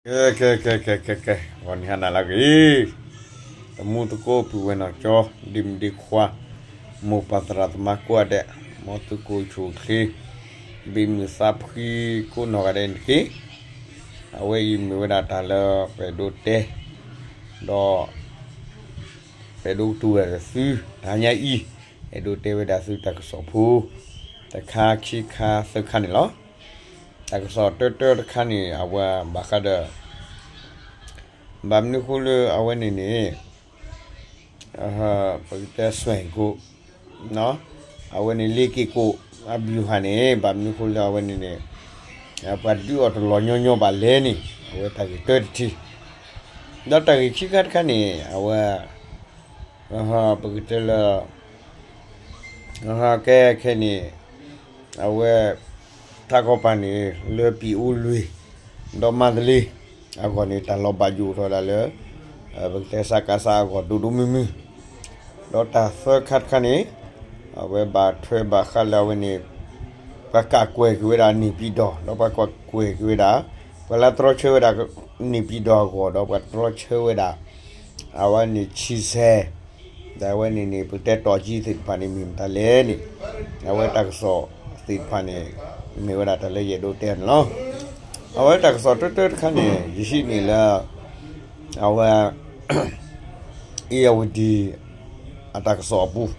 ကဲ ကဲ ကဲ ကဲ ကဲ ကဲ ဂီၤနံၤဟါနၤလၢအဂ့ၤ, တမူသကိးပုၢ်ဝဲၢ်နီၢ်ကၠီ, ဒ့မုၣ်ဒ့ခွါ, မိၢ်ပၢ်သရၣ်သမါကိးဂၤဒဲး, မ်သုကအိၣ်ဆူၣ်အိၣ်ချ့, ဘၣ်မုာ်သးဖှံကိးနီၢ်ဂၤဒဲးန့ၣ်တက့ၢ်. အဝဲအံၤမ့ၢ်ဝဲဒၣ်တၢ်လၢပအဲၣ်ဒိးတဲ, ဒီး ပအဲၣ်ဒိးကတိၤဝဲဒၣ်သု တဟါညါအံၤ, အဲၣ်ဒိးတဲဝဲဒၣ်သုတၢ်ကစီၣ်ဖိ တခါခံခါသၢခါန့ၣ်လီၤ. တၢ်ကစီၣ်တၢတၢတခါန့ၣ် အဝဲဘၣ်ဃးဒီး ဘၣ်မနုၤဃိလၢအဝဲန့ၣ်န့ၣ် ပကတဲစွဲၣ်ကိး အဝဲန့ၣ် လ့က့ၤကိး အဗျူဟာန့ၣ် ဘၣ်မနုၤဃိလၢအဝဲန့ၣ်န့ၣ် ပှၤဒုးအီၤတလီၤညီညီဘၣ်လဲၣ်န့ၣ် အဝဲတၢ်ဂ့ၢ်တၢတထံၣ်, ဒီးတၢ်ဂ့ၢ်ခံခါတခါန့ၣ် အဝဲ ပကတဲလၢ ကဲခဲန့ၣ် အဝဲ ထးကီၢ်ပၤန့ၣ် လၢပံၤအိလွံၢ် ဒီးမၤတလ့ အဂီၢ်န့ၣ် တၢ်လီၤဘၣ်ယိၣ်ထီၣ်ဝဲဒၣ်လၢ ပကတဲစကစအဂီၢ်ဒိၣ်ဒိၣ်မုၢ်မုၢ်, ဒီးတၢ်သၢခါတခါန့ၣ် အဝဲဘၣ်ထွဲဘၣ်ဃးလၢအဝဲန့ၣ် ပှၤကးကွဲးက့ၤဝဲဒၣ်န့ၣ်ပံၤဒီး ဒီးပှၤကးကွဲးက့ၤဝဲဒၣ် ပှၤလၢတြီဆၢဝဲဒၣ်န့ၣ်ပံၤဒီးအဂီၢ် ဒီးပှၤတြီဆၢဝဲဒၣ် အဝဲန့ၣ်ဆံဆဲး ဒီးအဝဲန့ၣ်န့ၣ် ပကတဲတီၢ်ကံသ့ၣ်တဖၣ်န့ၣ် မ့ၢ်မတၤလဲၣ်န့ၣ် အဝဲတၢ်ကစီၣ်သ့ၣ်တဖၣ်န့ၣ် မ့ၢ်ဝဲဒၣ်တၢ်လၢယအဲၣ်ဒိးတဲန့ၣ်လီၤ. အဝဲတၢ်ကစီၣ်တၢတၢတခါန့ၣ် ယဟံးန့ၢ်လၢ အဝဲ အ့ၣ်ယၣ်ဝတံၣ် အတၢ်ကစီၣ်အပူၤ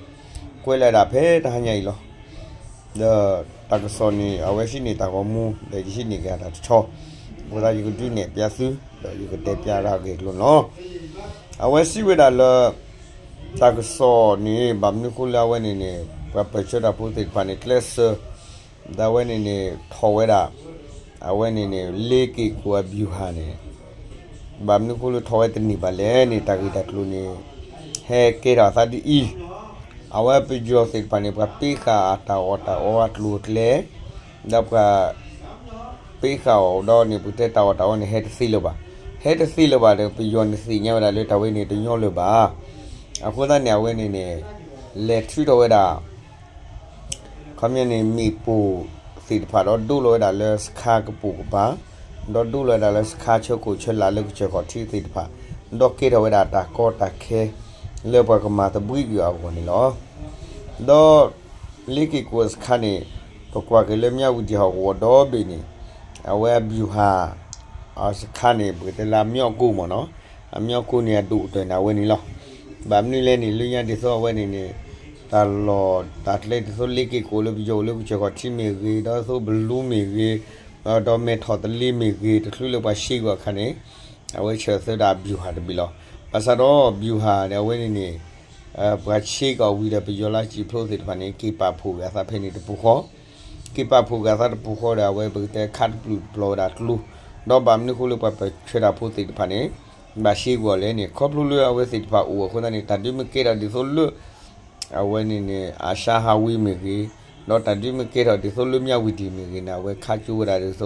ကွဲးလီၤဝဲဒၣ်ဖဲတဟါညါအံၤလီၤ. ဒီးတၢ်ကစီၣ်န့ၣ် အဝဲဟံးန့ၢ်တၢ်ဂီၤမူ ဒီးယဟံးန့ၢ်က့ၤတၢ်တဆီ အဃိသတးယကဒုးနဲၣ်ဖျါသု ဒီးယကတဲဖျါဒၣ်ဂ့ၢ်အကျိၤန့ၣ်လီၤ. အဝဲစံးဝဲဒၣ်လၢ တၢ်ကစီၣ်န့ၣ် ဘၣ်မနုၤဃိလၢအဝဲန့ၣ်န့ၣ် ပှၤပၢၢ်ဆၢတၢ်ဖိသ့ၣ်တဖၣ်န့ၣ် ကျဲးစၢး ဒီးအဝဲန့ၣ်န့ၣ် ထီၣ်ဝဲဒၣ် အဝဲန့ၣ်န့ၣ် လ့က့ၤကိးအဗျူဟာန့ၣ် ဘၣ်မနုၤဃိလၢထီၣ်ဝဲတန့ၢ်ဘၣ်လဲၣ်န့ၣ် တၢ်ဂ့ၢ်တၢ်ကျိၤန့ၣ် ဟဲကဲထီၣ်အသးဒ်အံၤ, အဝဲပယီၤသ့ၣ်တဖၣ်န့ၣ် ပှၤပ့ဃာ်အတၢ်အီၣ်တၢ်အီအကျိၤအကျဲ ဒီးပှၤ ပ့ဃာ်အီၤဒီးန့ၣ် ပကတဲတၢ်အီၣ်တၢ်အီန့ၣ် ဟဲတသ့လၢၤဘၣ်. ဟဲတသ့လၢၤဘၣ်ဒီး ပယီၤန့ၣ်သ့ၣ်ညါဝဲဒၣ်လၢတၢ်ဝဲန့ၣ်တညီလၢၤဘၣ်. အဃိသတးန့ၣ် အဝဲန့ၣ်န့ၣ် လဲၤထုးထီၣ်ဝဲဒၣ် ခီပညီန့ၣ် မ့ၣ်ပိၢ်သ့ၣ်တဖၣ်ဒီးဒိလီၤဝဲဒၣ်လၢစခါကပိာ်ကပၤ, ဒီးဒိလီၤဝဲဒၣ်လၢစခါဆၢကိာ်ဆၢလာ်လၢကစၢၢ်ခီၣ်ထံးသ့ၣ်တဖၣ်, ဒီးကဲထီၣ်ဝဲဒၣ်တၢ်ကီတၢ်ခဲ လၢပှၤကမၤသဘှံးကွံာ်အဂီၢ်န့ၣ်လီၤ. ဒီး လ့က့ၤကိးစခါန့ၣ် ပကွၢ်က့ၤလၢမၠၣ်ဝတံၣ်ဟီၣ်ကဝီၤဒီဘ့ၣ်န့ၣ် အဝဲအဗျူဟာ အစခါန့ၣ် ပကတဲလၢအမျီၣ်ကိၢ်မ့ၢ်နီၤ, အမျီၣ်ကိၢ်န့ၣ်အဒိၣ်ကတၢၢ်န့ၣ်အဝဲန့ၣ်လီၤ. ဘၣ်မနုၤလဲၣ်န့ၣ် လၢညါဒ်သိးအဝဲန့ၣ်န့ၣ် တၢ်လီၢ်တၢ်ကျဲဒ်သိးလ့က့ၤကိးလၢပယီၤအိၣ်လၢကစၢၢ်ခီၣ်ထံးမ့ၢ်ဂ့ၤ, ဒီးသိးဘလူးမ့ၢ်ဂ့ၤ, ဒီးမဲာ်ထီၣ်သလ့မ့ၢ်ဂ့ၤ, တချုးလၢပှၤရှဲကွံာ်အခါန့ၣ် အဝဲဆၢသၢဒၣ်အဗျူဟာတဘ့ၣ်လီၤ. ဘၣ်ဆၣ်ဒီးအဗျူဟာန့ၣ် အဝဲန့ၣ်န့ၣ် ပှၤရှဲကွံာ်ဝံၤဒီးပယီၤလၢစံာ်ဖျိသ့ၣ်တဖၣ်န့ၣ် က့ၤပာ်ဖှိၣ်က့ၤအသးဖဲန့ၣ်တပူၤဃီ, က့ၤပာ်ဖှိၣ်က့ၤအသးတပူၤဃီဒီး အဝဲပကတဲခးတပျုာ်တပျီၤဝဲဒၣ်ကျိ, ဒီးဘၣ်မနုၤဃိလၢပှၤပၢၢ်ဆၢတၢ်ဖိသ့ၣ်တဖၣ်န့ၣ် ဘၣ်ရှဲကွံာ်အီၤလဲၣ်န့ၣ် ခီဖျိလၢအဝဲသ့ၣ်တဖၣ်အိၣ်အဃိသတးန့ၣ် တၢ်ဒုးမ့ၢ်ကဲထီၣ်ဒ်သိးလၢ အဝဲန့ၣ်န့ၣ် အၤၡါဟးဝ့မ့ၢ်ဂ့ၤ, ဒီးတၢ်ဒုးမ့ၢ်ကဲထီၣ်ဒ်သိးလၢမၠၣ်ဝတံၣ်မ့ၢ်ဂ့ၤန့ၣ် အဝဲခးကၠိဝဲဒၣ်ဒ်သိး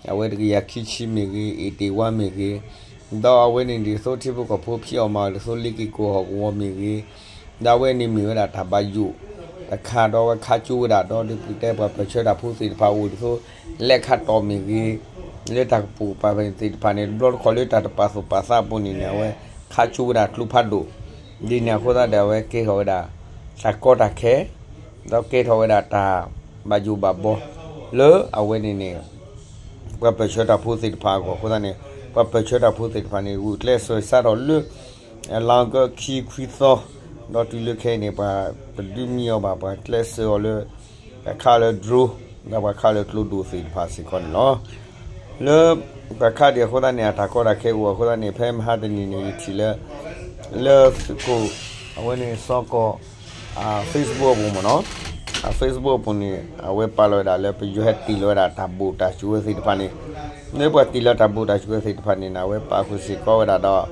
အဝဲတကယၤခံဆံမ့ၢ်ဂ့ၤ, အ့ၣ်တ့ၢ်ဝါမ့ၢ်ဂ့ၤ, ဒီးအဝဲန့ၣ်ဒ်သိးထံဖိကီၢ်ဖိဖံးအီၣ်မၤအီၣ်ဒ်သိးလ့က့ၤကိးဟီၣ်ကဝီၤမ့ၢ်ဂ့ၤ, ဒီးအဝဲန့ၣ်မ့ၢ်ဝဲဒၣ်တၢ်ဘၣ်ယိၣ်တခါ ဒီးအဝဲခးကၠိဝဲဒၣ်ဒီးဒ်ပကတဲပှၤပၢၢ်ဆၢတၢ်ဖိသ့ၣ်တဖၣ်အိၣ်ဒ်သိး လဲၤခးတီၢ်မ့ၢ်ဂ့ၤ, လၢတၢ်ကပိာ်ကပၤသ့ၣ်တဖၣ်န့ၣ် တဘျီတခီၣ်လၢတၢ်တပာ်သူၣ်ပာ်သးအပူၤန့ၣ်န့ၣ် အဝဲခးကၠိဝဲဒၣ်ကျိဖးဒိၣ်, ဒ်န့ၣ်အဃိသတးဒီးအဝဲကဲထီၣ်ဝဲဒၣ် တၢ်ကီတၢ်ခဲ ဒီးကဲထီၣ်ဝဲဒၣ်တၢ်ဘၣ်ယိၣ်ဘၣ်ဘီ လၢအဝဲန့ၣ်န့ၣ် ပှၤပၢၢ်ဆၢတၢ်ဖိသ့ၣ်တဖၣ်အဂီၢ်အဃိသတးန့ၣ် ပှၤပၢၢ်ဆၢတၢ်ဖိသ့ၣ်တဖၣ်န့ၣ် ဂုာ်ကျဲးစၢးစးထီၣ်လၢ လါအီကူးခံခွံသီ, ဒီးတုၤလၢခဲအံၤန့ၣ် ပှၤတဒုးမံအီၤဘၣ် ပှၤကျဲးစၢးအီၤလၢ ပှၤခးလၢ drone ဒီးပှၤခးလၢကျိဒိၣ်သ့ၣ်တဖၣ်စ့ၢ်ကီးန့ၣ်လီၤ. လၢ ပှၤခးဒံးအဃိသတးန့ၣ် အတၢ်ကီတၢ်ခဲအိၣ်အဃိသတးန့ၣ် ဖဲမဟါတနံၤန့ၣ် ယထံၣ်လၢ လၢသုးခိၣ် အဝဲန့ၣ်စီၤကီၢ် အ Facebook အပူၤမ့ၢ်နီၤ, အ Facebook အပူၤန့ၣ် အဝဲပာ်လီၤဝဲဒၣ်လၢပယီၤဟဲတ့ၢ်လီၤဝဲဒၣ်တၢ်ဘိၣ်တၢ်စူၤဝဲသ့ၣ်တဖၣ်န့ၣ်, လၢပှၤတ့ၢ်လီၤတၢ်ဘိၣ်တၢ်စူၤဝဲသ့ၣ်တဖၣ်န့ၣ် အဝဲပာ်ဃုာ်စ့ၢ်ကီးဝဲဒၣ်ဒီး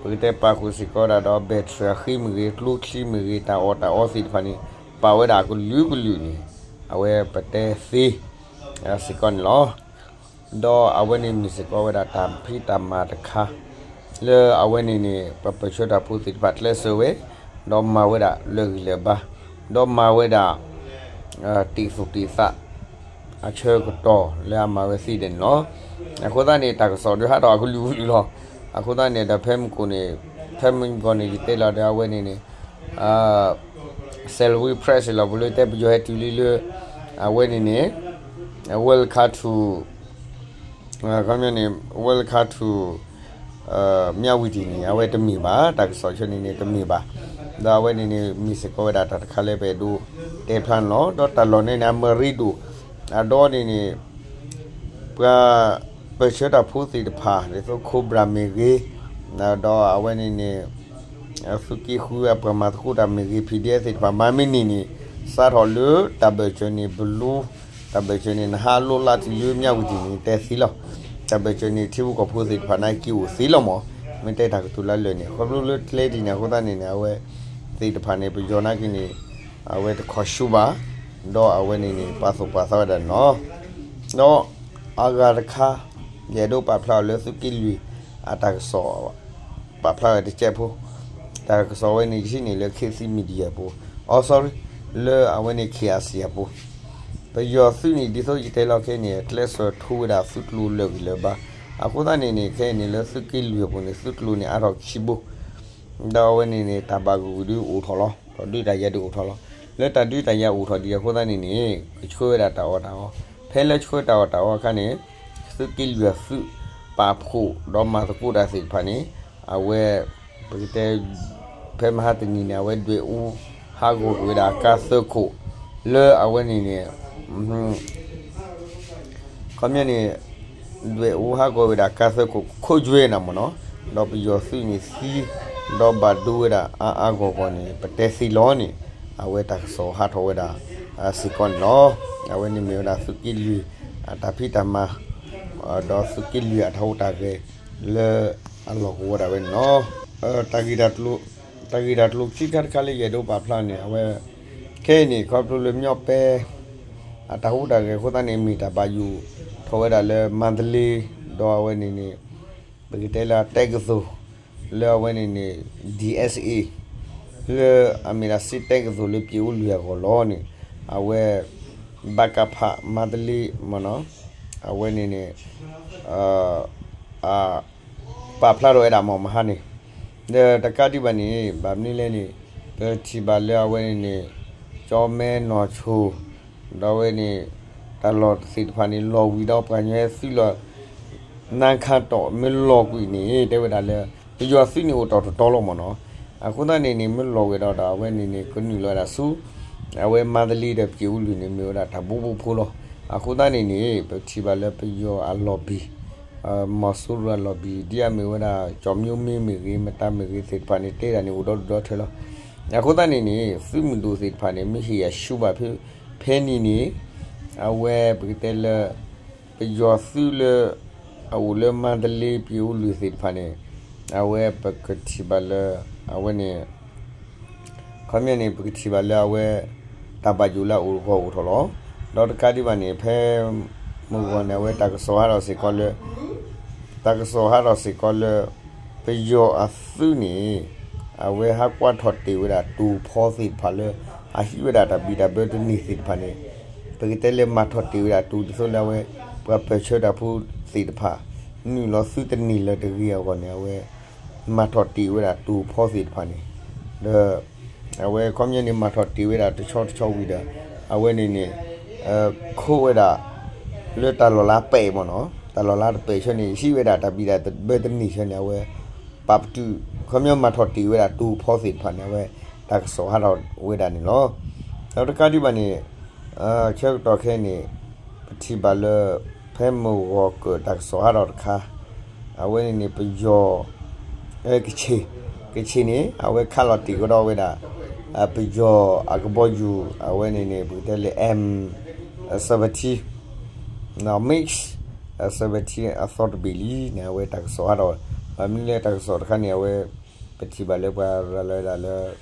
ပကတဲပာ်ဃုာ်စ့ၢ်ကီးဝဲဒၣ်ဒီး battery အဃ့မ့ၢ်ဂ့ၤ, ကျိချံမ့ၢ်ဂ့ၤ, တၢ်အီၣ်တၢ်အီသ့ၣ်တဖၣ်န့ၣ် ပာ်ဝဲဒၣ်အကလုာ်ကလုာ်န့ၣ် အဝဲပတဲသ့ စ့ၢ်ကီးန့ၣ်လီၤ. ဒီးအဝဲန့ၣ်မ့ၢ်စ့ၢ်ကီးဝဲဒၣ်တၢ်ဖံးတၢ်မၤတခါ လၢအဝဲန့ၣ်န့ၣ် ပှၤပၢၢ်ဆၢတၢ်ဖိသ့ၣ်တဖၣ်ကျဲးစၢးဝဲ, ဒီးမၤဝဲဒၣ်လၢာ်ဂံၢ်လၢာ်ဘါ, ဒီးမၤဝဲဒၣ် တံာ်သူၣ်တံာ်သး အဆၢကတီၢ်လၢအမၤဝဲသ့ၣ်ဒဲးန့ၣ်လီၤ. အဃိသတးန့ၣ် တၢ်ကစီၣ်ဒုးဟးထီၣ်အကလုာ်ကလုာ်လီၤ. အဃိသတးန့ၣ်ဒီး ဖဲမုၢ်ကိၣ်န့ၣ်, ဖဲမုၢ်ကီၢ်န့ၣ် ယတဲလီၤဒီး အဝဲန့ၣ်န့ၣ် Salween Press လီၤ ပလၢတဲပယီၤဟဲတုၤလံလၢ အဝဲန့ၣ်န့ၣ် Welcome to ခီပညီန့ၣ် Welcome to မၠၣ်ဝံၤတံၣ်န့ၣ် အဝဲတမ့ၢ်ဘၣ်, တၢ်ကစီၣ်ဆၢန့ၣ်န့ၣ် တမ့ၢ်ဘၣ်. ဒီးအဝဲန့ၣ်န့ၣ် မ့ၢ်စ့ၢ်ကီးဝဲဒၣ်တၢ်တခါလၢပအဲၣ်ဒိးတဲဖျါန့ၣ်လီၤ. ဒီးတၢ်လီၢ်န့ၣ်န့ၣ် အမရံဒိၣ် အဒီန့ၣ်န့ၣ် ပှၤပၢၢ်ဆၢတၢ်ဖိသ့ၣ်တဖၣ် ဒ်သိး Cobra မ့ၢ်ဂ့ၤ, ဒီးအဝဲန့ၣ်န့ၣ် သုးက့ဃုအပှၤမၤသကိးတၢ်မ့ၢ်ဂ့ၤ ဖံးဒဲးသ့ၣ်တဖၣ် မၤမ့ၢ်န့ၢ်န့ၣ် စးထီၣ်လၢတၢ်ဘၢၣ်စၢၤန့ၣ် ဘလူ, တၢ်ဘၢၣ်စၢၤန့ၣ် နဟးလိၣ်လၢတုၤလၢမၠၣ်ဝံၤတံၣ်န့ၣ် တဲသ့လီၤ. တၢ်ဘၢၣ်စၢၤန့ၣ် ထံဖိကီၢ်ဖိသ့ၣ်တဖၣ်န့ၣ်က့ၤအိၣ်သ့လီၤမး, မ့ၢ်တဲတၢ်ကတိၤလၢလၢာ်န့ၣ် ခီဖျိလၢကျဲဒ်န့ၣ် အဃိသတးန့ၣ်န့ၣ် အဝဲသ့ၣ်တဖၣ်န့ၣ် ပယီၤနာ်က့န့ၣ် အဝဲတခီၣ်ဆူဘၣ်, ဒီးအဝဲန့ၣ်န့ၣ် ပာ်သူၣ်ပာ်သးဝဲဒၣ်န့ၣ်လီၤ. ဒီးအဂၤတခါ ယအဲၣ်ဒိးပာ်ဖျါအီၤလၢသုးက့လွံၢ်အတၢ်ကစီၣ် ပာ်ဖျါဝဲတကဲးဖိ, တၢ်ကစီၣ်ဝဲန့ၣ် ယထံၣ်န့ၣ်လၢ ခေတ်သစ် Media အပူၤ, အိ sorry, လၢအဝဲန့ၣ် ခေတ်သစ် အပူၤ, ပယီၤသုးန့ၣ် ဒ်သိးယတဲလီၤခဲအံၤန့ၣ် ကျဲးစၢးထိဝဲဒၣ်သုးကျိၤလၢာ်ဂံၢ်လၢာ်ဘါ, အဃိသတးန့ၣ်န့ၣ် ခဲအံၤန့ၣ် လၢသုးက့လွံၢ်အပူၤန့ၣ် သုးကျိၤန့ၣ် အါထီၣ်ခံဘိ, ဒီးအဝဲန့ၣ်န့ၣ် တၢ်ဘၣ်ဂုာ်ဂုာ်ဒုးအိၣ်ထီၣ်လီၤ, ဒီးဒုးတၢ်ယၤဒုးအိၣ်ထီၣ်လီၤ. လၢတၢ်ဒုးတၢ်ယၤအိၣ်ထီၣ်ဒ်အဃိသတးန့ၣ်န့ၣ် ကဆှၢဝဲဒၣ်တၢ်အီၣ်တၢ်အီ, ဖဲလၢဆှၢတၢ်အီၣ်တၢ်အီအခါန့ၣ် သုးက့လွံၢ်အသုး ပာ်ဖှိၣ်ဒီးမၤသကိးတၢ်သ့ၣ်တဖၣ်န့ၣ် အဝဲ ပကတဲ ဖဲမဟါတနံၤန့ၣ် အဝဲဒွဲၣ်အူဟးဂီၤကွံာ်ဝဲဒၣ်ကါသၢခိၣ် လၢအဝဲန့ၣ်န့ၣ် ခီပညီန့ၣ် ဒွဲၣ်အူဟးဂီၤဝဲဒၣ်ကါသၢခိၣ် ခိၣ်ယွဲနၤမ့ၢ်နီၤ, ဒီးပယီၤသုးန့ၣ်သံ ဒီးဘၣ်ဒိဝဲဒၣ်အါအါဂီၢ်ဂီၢ်န့ၣ် ပတဲသ့လီၤန့ၣ် အဝဲတၢ်ကစီၣ်ဟးထီၣ်ဝဲဒၣ် စ့ၢ်ကီးန့ၣ်လီၤ. အဝဲန့ၣ်မ့ၢ်ဝဲဒၣ်သုးက့လွံၢ် အတၢ်ဖံးတၢ်မၤ ဒီးသုးက့လွံၢ်အတၢ်ဟူးတၢ်ဂဲၤ လၢအလီၢ်ကဝီၤဒၣ်ဝဲန့ၣ်လီၤ. တၢ်ဂ့ၢ်တၢ်ကျိၤ တၢ်ဂ့ၢ်တၢ်ကျိၤခံခါတခါလၢယအဲၣ်ဒိးပာ်ဖျါန့ၣ် အဝဲ ခဲအံၤန့ၣ် ခီဖျိလၢမၠီၣ်ပဲ အတၢ်ဟူးတၢ်ဂဲၤအဃိသတးန့ၣ် မ့ၢ်တၢ်ဘၣ်ယိၣ်ထီၣ်ဝဲဒၣ်လၢမါတလ့ ဒီးအဝဲန့ၣ်န့ၣ် ပကတဲလၢအတက္ကသိုလ် လၢအဝဲန့ၣ်န့ၣ် ဒီး လၢအမ့ၢ်ဒၣ်စ့တက္ကသိုလ်လၢ ပြင်ဦးလွင် အဂီၢ်လီၤန့ၣ် အဝဲ ဗကဖ မါတလ့မ့ၢ်နီၤ အဝဲန့ၣ်န့ၣ် ပာ်ဖျါထီၣ်ဝဲဒၣ်မ့ၢ်မဟါန့ၣ် ဒီးတကးဒံးဘၣ်န့ၣ် ဘၣ်မနုၤလဲၣ်န့ၣ် ပထံၣ်ဘၣ်လၢအဝဲန့ၣ်န့ၣ် ကၠီမဲနီၢ်ဆိ ဒီးအဝဲန့ၣ် တၢ်လီၢ်သ့ၣ်တဖၣ်န့ၣ် လီၤဝံၤဒီးပှၤကညီသုးလီၢ် နါခါတီၢ်မ့ၢ်လီၤကွံာ်န့ၣ် တဲဝဲဒၣ်လၢ ပယီၤသုးန့ၣ်အိၣ်တ့ၢ်တတီလီၤမ့ၢ်နီၤ. အဃိသတးန့ၣ်န့ၣ် မ့ၢ်လီၤဝဲဒီး အဝဲန့ၣ်န့ၣ် ကနုာ်လီၤဝဲဒၣ်ဆူ အဝဲမါတလ့ဒီး ပြင်ဦးလွင် န့ၣ် မ့ၢ်ဝဲဒၣ်တၢ်ဘိးဘိဖိလီၤ. အဃိသတးန့ၣ်န့ၣ် ပထံၣ်ဘၣ်လၢပယီၤအလီၢ်ဘံၣ် မီၤစိရိၤအလီၢ်ဘံၣ် ဒ်အမ့ၢ်ဝဲဒၣ် ကၠီၤမၠိမ့ၢ်မ့ၢ်ဂ့ၤ မတၤမ့ၢ်ဂ့ၤသ့ၣ်တဖၣ်န့ၣ် တဲဒၣ်န့ၣ် အိၣ်ဒီဒူၣ်ဒီထၢလီၤ. အဃိသတးန့ၣ်န့ၣ် သုးမုၢ်ဒိၣ်သ့ၣ်တဖၣ်န့ၣ် မ့ၢ်ဟ့ၣ်အဆူဘၣ်ဖဲ ဖဲန့ၣ်န့ၣ် အဝဲပကတဲလၢ ပယီၤသုးလၢ အအိၣ်လၢမါတလ့ ပြင်ဦးလွင် သ့ၣ်တဖၣ်န့ၣ် အဝဲပကထံၣ်ဘၣ်လၢ အဝဲန့ၣ် ခီပညီန့ၣ် ပကထံၣ်ဘၣ်လၢအဝဲ တၢ်ဘၣ်ယိၣ်လၢအအိၣ်ဂီၢ်အိၣ်ထီၣ်လီၤ. ဒီးတကးဒံးဘၣ်န့ၣ် ဖဲမုၢ်ဂီၤန့ၣ် အဝဲတၢ်ကစီၣ်ဟးထီၣ်စ့ၢ်ကီးလၢ တၢ်ကစီၣ်ဟးထီၣ်စ့ၢ်ကီးလၢ ပယီၤအသုးန့ၣ် အဝဲဟးကွၢ်ထီၣ်တ့ၢ်ဝဲဒၣ်တိၤဖီသ့ၣ်တဖၣ်လၢ အဟံးဝဲဒၣ်တၢ်ဘံၣ်တၢ်ဘၢတန့ၢ်သ့ၣ်တဖၣ်န့ၣ် ပကတဲလၢမၤထီၣ်တ့ၢ်ဝဲဒၣ်တိၤဒ်သိးလၢအဝဲ ပှၤပၢၢ်ဆၢတၢ်ဖိသ့ၣ်တဖၣ် နုာ်လီၤသုတန့ၢ်လၢၤတဂ့ၤအဂီၢ်န့ၣ် အဝဲ မၤထီၣ်တ့ၢ်ဝဲဒၣ်တိၤဖီသ့ၣ်တဖၣ်န့ၣ် ဒီး အဝဲခီပညီန့ၣ် မၤထီၣ်တ့ၢ်ဝဲဒၣ်တဆီတဆီဝံၤဒီး အဝဲန့ၣ်န့ၣ် ခိးဝဲဒၣ် လၢတၢ်လီၢ်လါပဲာ်မ့ၢ်နီၤ တၢ်လီၢ်လါတပဲာ်ဆၢန့ၣ် ဟံးဝဲဒၣ်တၢ်ဘံၣ်တၢ်ဘၢတန့ၢ်ဆၢန့ၣ် အဝဲ ပာ်ပတုာ် ခီပညီမၤထီၣ်တ့ၢ်ဝဲဒၣ်တိၤဖီသ့ၣ်တဖၣ်န့ၣ် အဝဲ တၢ်ကစီၣ်ဟးထီၣ်ဝဲဒၣ်န့ၣ်လီၤ. ဒီးတကးဒံးဘၣ်န့ၣ် ဆၢကတီၢ်ခဲအံၤန့ၣ် ပထံၣ်ဘၣ်လၢ ဖဲမုၢ်ဂီၤကၢၢ်တၢ်ကစီၣ်ဟးထီၣ်တခါ အဝဲန့ၣ်န့ၣ် ပယီၤ ကခ့ၣ် ကခ့ၣ်န့ၣ် အဝဲခးလီၤတ့ၢ်ကဒီးဝဲဒၣ် ပယီၤအကဘီယူၤ အဝဲန့ၣ်န့ၣ် ပကတဲလၢ M seventeen, mix seventeen အသီတဘ့ၣ်လံန့ၣ် အဝဲတၢ်ကစီၣ်ဟးထီၣ် ဘၣ်မနုၤလဲၣ်တၢ်ကစီၣ်တခါန့ၣ် အဝဲ ပထံၣ်ဘၣ်လၢပှၤရၤလီၤဝဲဒၣ်လၢ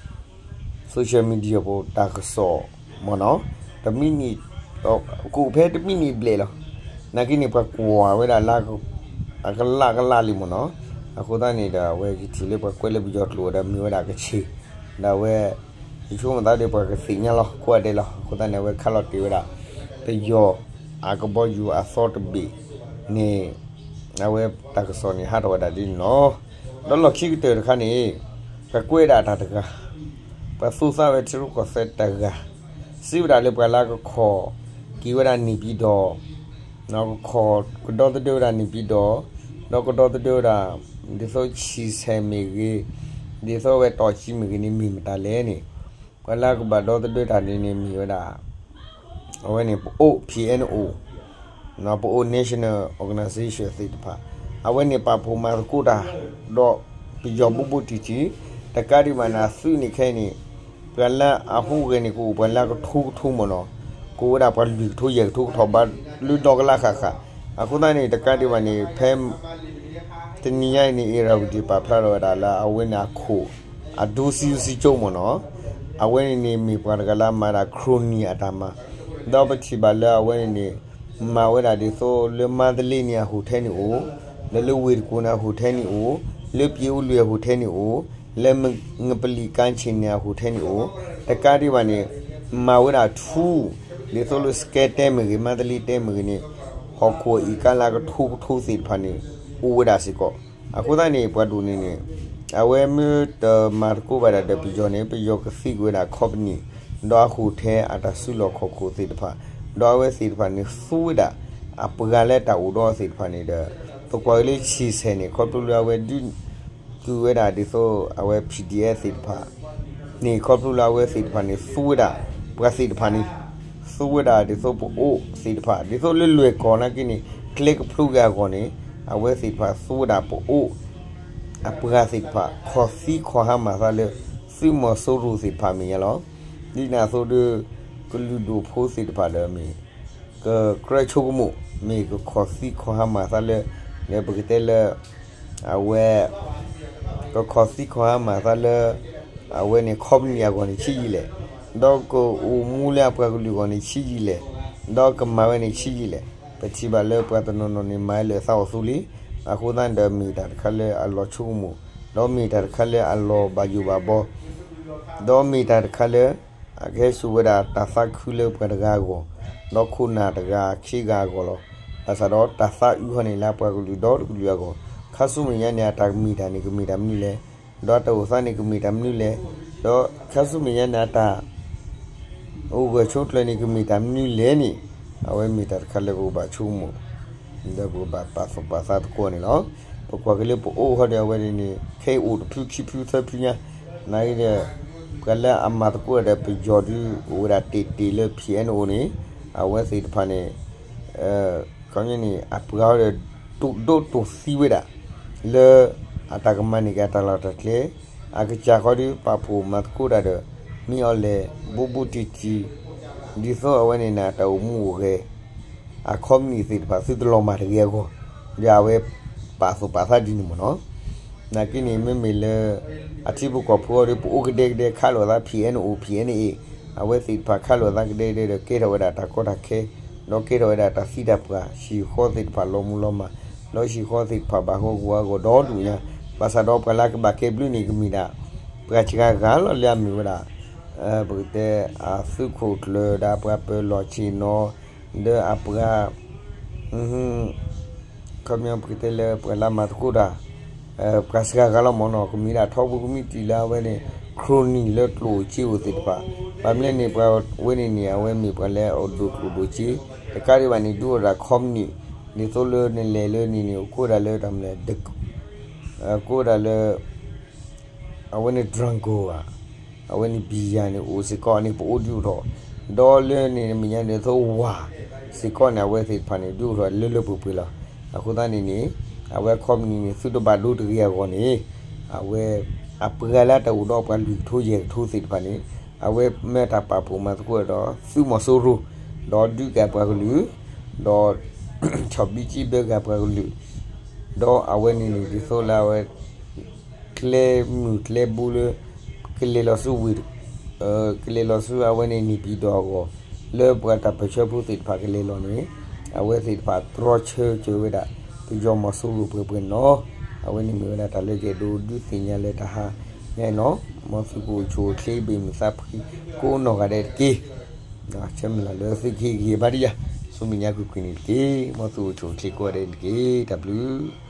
social media ပူၤ တၢ်ကစီၣ်မ့ၢ်နီၤ တမံၤန့ၣ် ကအိၣ်ဖဲတမံၤန့ၣ်ဘျဲၣ်လီၤ. နာ်က့န့ၣ် ပှၤကွၢ်ဝဲဒၣ်လၢ အကလၢ်ကလၢ်လံမ့ၢ်နီၤ. အဃိသတးန့ၣ်ဒီး အဝဲယထံၣ်လၢပှၤကွဲးလၢပယီၤကျိာ်ဒီးမ့ၢ်ဝဲဒၣ်ကခ့ၣ် ဒီးအဝဲ ယဆိကမိၣ်သးဒီးပှၤကသ့ၣ်ညါလီၤ ကိးဂၤဒဲးလီၤ. အဃိသတးန့ၣ် အဝဲခးလီၤတ့ၢ်ဝဲဒၣ် ပယီၤ အကဘီယူၤအသီတဘ့ၣ်န့ၣ် အဝဲတၢ်ကစီၣ်န့ၣ် ဟးထီၣ်ဝဲဒၣ်ဒ်န့ၣ်လီၤ. ဒီးလီၢ်ခံကတၢၢ်တခါန့ၣ် ပှၤကွဲးဒၣ်တၢ်တဂၤ, ပှၤသူသးဝဲထံရူၢ်ကီၢ်သဲးတဂၤ, စံးဝဲဒၣ်လၢပှၤလၢကခီၣ်က့ၤဝဲဒၣ်န့ၣ်ပံၤဒီး ကခီၣ်ကဒီသဒၢဝဲဒၣ်န့ၣ်ပံၤဒီး, ဒီးကဒီသဒၢဝဲဒၣ် ဒ်သိးဆံးဆဲးမ့ၢ်ဂ့ၤ, ဒ်သိးဝဲတီၢ်ကံမ့ၢ်ဂ့ၤန့ၣ် မ့ၢ်မတၤလဲၣ်န့ၣ်, ပှၤလၢကဘၣ်ဒီသဒၢတၢ်န့ၣ်န့ၣ်မ့ၢ်ဝဲဒၣ် အဝဲန့ၣ်ပအိၣ် P N O, ပအိၣ် National Organization သ့ၣ်တဖၣ်, အဝဲန့ၣ်ပာ်ဖှိၣ်မၤသကိးတၢ် ဒီးပယီၤဘူးဘူးတံၢ်တံၢ်, တကးဒံးဘၣ်န့ၣ် အသုးန့ၣ်ခဲအံၤန့ၣ် ပှၤလၢအဟူးဂဲၤန့ၣ် ကအိၣ်ပှၤလၢကထိကထိမ့ၢ်နီၤ, ကအိၣ်ဝဲဒၣ်ပှၤလွံၢ်ကထိယဲၢ်ကထိကထီၣ်ဘးလၢဒီကလးဃၣ်ဃၣ်, အဃိသတးန့ၣ် တကးဒံးဘၣ်န့ၣ် ဖဲ တနံၤညါအံၤန့ၣ် အ့ၣ်ရၤဝတံၣ်ပာ်ဖျါထီၣ်ဝဲဒၣ်လၢအဝဲန့ၣ်အခိၣ် အဒူစံစံကၠိမ့ၢ်နီၤ, အဝဲန့ၣ်န့ၣ်မ့ၢ်ပှၤတဂၤလၢအမၤဒၣ် ခရိၣ်နံၣ်အတၢ်မၤ, ဒီးပထံၣ်ဘၣ်လၢအဝဲန့ၣ်န့ၣ် မၤဝဲဒၣ်ဒ်သိးလၢမါတလ့န့ၣ်အဟိၣ်ထဲန့ၣ်အိၣ်, ဒီးလၢဝ့ၢ်တကူၣ်န့ၣ်အဟိၣ်ထဲန့ၣ်အိၣ်, လၢပျ့ၤအူလွံၢ်အဟိၣ်ထဲန့ၣ်အိၣ်, လၢငပလံးကါဆ့ၣ်န့ၣ်အဟိၣ်ထဲန့ၣ်အိၣ်, တကးဒံးဘၣ်န့ၣ် မၤဝဲဒၣ်ထူ ဒ်သိးလၢစကဲတဲမ့ၢ်ဂ့ၤ, မါတလ့တဲမ့ၢ်ဂ့ၤန့ၣ် ဟီၣ်ခိၣ်အအံၤကါလၢကထိကထိသ့ၣ်တဖၣ်န့ၣ် အိၣ်ဝဲဒၣ်စ့ၢ်ကီး, အဃိသတးန့ၣ် ပှၤဒိၣ်န့ၣ်န့ၣ် အဝဲမ့ၢ်တမၤသကိးဘၣ်ဒၣ်ဒီးပယီၤန့ၣ် ပယီၤကသံကွံာ်ဝဲဒၣ် company ဒီးအဟိၣ်ထဲအတၢ်စုလီၢ်ခီၣ်ခိၣ်သ့ၣ်တဖၣ်, ဒီးအဝဲသ့ၣ်တဖၣ်န့ၣ်သူဝဲဒၣ် အပှၤလၢတၢ်အိၣ်ဒီးအီၤသ့ၣ်တဖၣ်န့ၣ်ဒီး ပကွၢ်က့ၤလၢဆံးဆဲးန့ၣ် ခီဖျိလၢအဝဲဒုး ကုာ်ဝဲဒၣ်ဒ်သိးအဝဲ P D F သ့ၣ်တဖၣ်န့ၣ် ခီဖျိလၢအဝဲသ့ၣ်တဖၣ်န့ၣ် သူဝဲဒၣ်ပှၤသ့ၣ်တဖၣ်န့ၣ်, သူဝဲဒၣ်ဒ်သိးပအိၣ်သ့ၣ်တဖၣ် ဒ်သိးလၢလွဲၢ်ကီၢ်နာ်က့န့ၣ် ကျဲကဖျိက့ၤအဂီၢ်န့ၣ် အဝဲသ့ၣ်တဖၣ်သူဝဲဒၣ်ပအိၣ် အပှၤသ့ၣ်တဖၣ် ခီၣ်သံခီၣ်ဟါမၤသးလၢ သုးမီၤစိရိၤသ့ၣ်တဖၣ်အမဲာ်ညါလီၤ. ဒ်န့ၣ်အသိးဒီး ကလုာ်ဒိၣ်ဖိသ့ၣ်တဖၣ်ဒီးမ့ၢ် ကကြၢးဆိကမိၣ် မ့ၢ်ကခီၣ်သံခီၣ်ဟါမၤသးလၢ လၢပကတဲလၢ အဝဲ ကခီၣ်သံခီၣ်ဟါမၤသးလၢ အဝဲန့ၣ် company အဂီၢ်န့ၣ်ဆံးယံာ်လဲၣ်, ဒီးကအိၣ်မူလၢအပှၤကလုာ်အဂီၢ်န့ၣ်ဆံးယံာ်လဲၣ်, ဒီးကမၤဝဲန့ၣ်ဆံးယံာ်လဲၣ်, ပထံၣ်ဘၣ်လၢပှၤတနီၤနီၤန့ၣ် မၤလၢအသးအိၣ်အသိးလံ, အဃိသတးဒီးမ့ၢ်တၢ်တခါလၢအလီၤဆိကမိၣ်, ဒီးမ့ၢ်တၢ်တခါလၢအလီၤဘၣ်ယိၣ်ဘၣ်ဘီ ဒီးမ့ၢ်တၢ်တခါလၢ အကဟဲစိာ်ဝဲဒၣ်တၢ်သးခုလၢပှၤတဂၤအဂီၢ်, ဒီးခိၣ်နၢ်တဂၤခံဂၤအဂီၢ်လီၤ. ဘၣ်ဆၣ်ဒီးတၢ်သးအုးဟီန့ၣ်လၢပှၤကလုာ်ဒီတကလုာ်အဂီၢ်, ခါဆူမဲာ်ညါန့ၣ် အတၢ်ကမ့ၢ်တၢ်န့ၣ် ကမ့ၢ်တၢ်မနုၤလဲၣ်, ဒီးတၢ်အိၣ်သးန့ၣ် ကမ့ၢ်တၢ်မနုၤလဲၣ်, ဒီးခါဆူမဲာ်ညါန့ၣ် အတၢ် အိၣ်ဂၢၢ်ဆိးကျၢၤန့ၣ် ကမ့ၢ်တၢ်မနုၤလဲၣ်န့ၣ်, အဝဲမ့ၢ်တၢ်တခါလၢပကဘၣ်ဆိကမိၣ်, ဒီးပကဘၣ်ပာ်သူၣ်ပာ်သးသကိးန့ၣ်လီၤ. ပကွၢ်က့ၤလၢပအိၣ်ဟီဒီးအဝဲန့ၣ်န့ၣ် ခဲအံၤအိၣ်တဖုခံဖုသၢဖုညါ, နာ်က့ဒီး ပှၤလၢအမၤသကိးဒီးပယီၤဒုးအိၣ်ဝဲဒၣ်တ့ၢ်တ့ၢ်လၢ P N O န့ၣ်, အဝဲသ့ၣ်တဖၣ်န့ၣ် ခီန့ၣ် အပှၤဒီး တိၢ်ဒိၣ်တိၢ်သံဝဲဒၣ် လၢအတၢ်ကမၤန့ၢ်က့ၤအတၢ်လီၢ်တၢ်ကျဲ, အကစၢ်ဃီဒီးပာ်ဖှိၣ်မၤသကိးတၢ်ဒီး မ့ၢ်အီၤလဲၣ် ဘူးဘူးတံၢ်တံၢ်, ဒ်သိးအဝဲန့ၣ်န့ၣ် အတၢ်အိၣ်မူအိၣ်ဂဲၤ အ company သ့ၣ်တဖၣ်သုတလီၤမၢ်တဂ့ၤအဂီၢ်, ဒီးအဝဲပာ်သူၣ်ပာ်သးဒ်န့ၣ်မ့ၢ်နီၤ. နာ်က့န့ၣ် မ့မ့ၢ်လၢ အထံဖိကီၢ်ဖိအီၤဒီး ပအိၣ်ကဒဲကဒဲခးလိာ်သး P N O P N A, အဝဲသ့ၣ်တဖၣ်ခးလိာ်သးကဒဲကဒဲဒီး ကဲထီၣ်ဝဲဒၣ်တၢ်ကီတၢ်ခဲ, ဒီးကဲထီၣ်ဝဲဒၣ်တၢ်သံတၢ်ပှၢ်, ဟံၣ်ဃီသ့ၣ်တဖၣ်လီၤမူလီၤမၢ်, ဒီးဟံၣ်ဃီသ့ၣ်တဖၣ်ဘၣ်ဟးဂူာ်ဟးဂီၤဒီဒူၣ်ညါ, ဘၣ်ဆၣ်ဒီးပှၤလၢကဘၣ်ကဲဘျုးန့ၣ် ကမ့ၢ်ဒၣ် ပှၤစှၤဂၤလီၤလၢအမ့ၢ်ဝဲဒၣ် ပကတဲ အသုးခိၣ်ကျၢၢ်ဒီးပှၤပၢၤလီၢ်ဆ့ၣ်နီၤ, ဒီးအပှၤ ခီပညီပကတဲလၢပှၤလၢမၤသကိးတၢ်, ပှၤစှၤဂၤလီၤမ့ၢ်နီၤ, ကမ့ၢ်ဒၣ်ထီဘိကမံးတံာ်လၢအဝဲန့ၣ် ခရိၣ်နံၣ်လၢကျိၣ်အိၣ်စ့အိၣ်သ့ၣ်တဖၣ်, ဘၣ်မနုၤလဲၣ်န့ၣ် ပှၤဝဲန့ၣ်န့ၣ် အဝဲမ့ၢ်ပှၤလၢအအိၣ်ဒိၣ်ကျိၣ်ဒိၣ်စ့, တကးဒံးဘၣ်န့ၣ် ဒုးအိၣ်ဒၣ် company, ဒ်သိးလၢနလဲၤလၢန့ၣ်န့ၣ် အိၣ်ကိးဒၣ်လၢတၢ်မနုၤလဲၣ်, အိၣ်ကိးဒၣ်လၢ အဝဲန့ၣ် ဒြၣ်ကိၣ်ဧါ, အဝဲန့ၣ် ဘံၣ်ယၣ်န့ၣ် အိၣ်စ့ၢ်ကီးန့ၣ် ပအိၣ်ဒုးအိၣ်ထီၣ်, ဒီးလၢန့ၣ်မဲာ်ညါန့ၣ် သိးဝၣ်စ့ၢ်ကီးန့ၣ် အဝဲသ့ၣ်တဖၣ်န့ၣ် ဒုးအိၣ်ထီၣ်လၢလၢပှဲၤပှဲၤလီၤ. အဃိသတးန့ၣ်န့ၣ် အဝဲ company န့ၣ် သုတဘၣ်ဒိတဂ့ၤအဂီၢ်န့ၣ် အဝဲ အပှၤလၢတၢ်အိၣ်ဒီးပှၤလွံၢ်ကထိယဲၢ်ကထိသ့ၣ်တဖၣ်န့ၣ် အဝဲမၢတၢ်ပာ်ဖှိၣ်မၤသကိးဒီးသုးမီၤစိရိၤ, ဒီးဒုးက့ၤပှၤကလုာ်, ဒီး ဆီၣ်ဘံကံဘၢက့ၤပှၤကလုာ်, ဒီးအဝဲန့ၣ်န့ၣ် ဒ်သိးလၢအဝဲ ကျဲမုၢ်ကျဲဘိလၢ ကလဲၤလီၤဆူဝ့ၢ်, ကလဲၤလီၤဆူအဝဲန့ၣ် န့ၣ်ပံၤဒီးအဂီၢ်, လၢပှၤတၢ်ပၢၢ်ဆၢဖိသ့ၣ်တဖၣ်ကလဲၤလီၤန့ၣ်, အဝဲသ့ၣ်တဖၣ်တြီဆၢစၢၤဝဲဒၣ် ပယီၤမီၤစိရိၤပှဲၤပှဲၤနီၤ, အဝဲန့ၣ်မ့ၢ်ဝဲဒၣ်တၢ်လၢယအဲၣ်ဒိးဒုးသ့ၣ်ညါလၢတဟါညါအံၤနီၤ, မ်သုကအိၣ်ဆူၣ်အိၣ်ချ့ဘၣ်မုာ်သးဖှံကိးနီၢ်ဂၤဒဲးတက့ၢ်, ဆၢမုၢ်လၢ်လၢသုကဟ့ၣ်ဂံၢ်ဘါဒံးယၤ မုၢ်မဆါကွံာ်ကွံာ်န့ၣ်တက့ၢ်. မ်သုအိၣ်ဆူၣ်အိၣ်ချ့ကိးဂၤဒဲးန့ၣ်တက့ၢ်. တၢ်ဘျုး